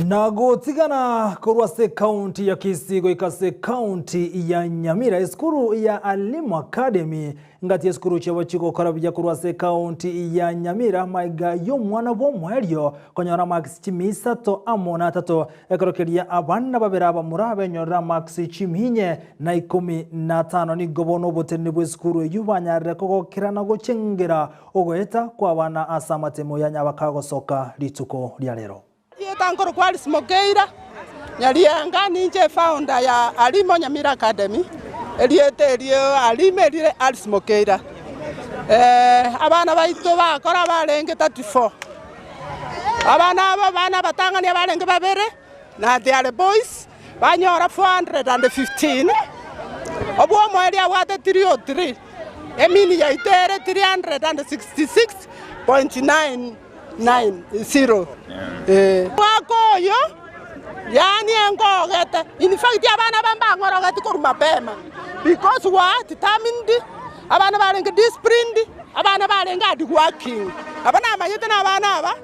Na gotigana korwa ase ekaunti ya Kisii goika ase ekaunti ya Nyamira, esukuru ya Alimu Academy ngati esukuru chiabo chigokora buya korwa ase ekaunti ya Nyamira maiga y'omwana bw'omoerio konyora marks chimia isato amo na atato ekero keria abana babere abamura benyorera marks chimia inye na ikomi na atano nigo bono oboteneni bw'esukuru eyio banyarire kogokera na gochengera ogoeta kw'abana ase amatemo ya nyabakagosoka rituko ria rero. Erieta nkorokwa Alice Mokeira Nyarianga, ninche efounder ya Alimo Nyamira Academy, erieta erio Alimo erire Alice Mokeira. Abana baito bakora barenge 34, abana aba abana abatang'ani abarenge babere na they are boys, banyora 415, obwo omoerio abwate 303, emini yaito ere 366.9. 90. Omwaka oyo yaani engogete, in fact abana aba mbang'orogeti korwa mapema because were determined, abana barenge disciplined, abana barenge hard working. Nabo namanyete na abana aba.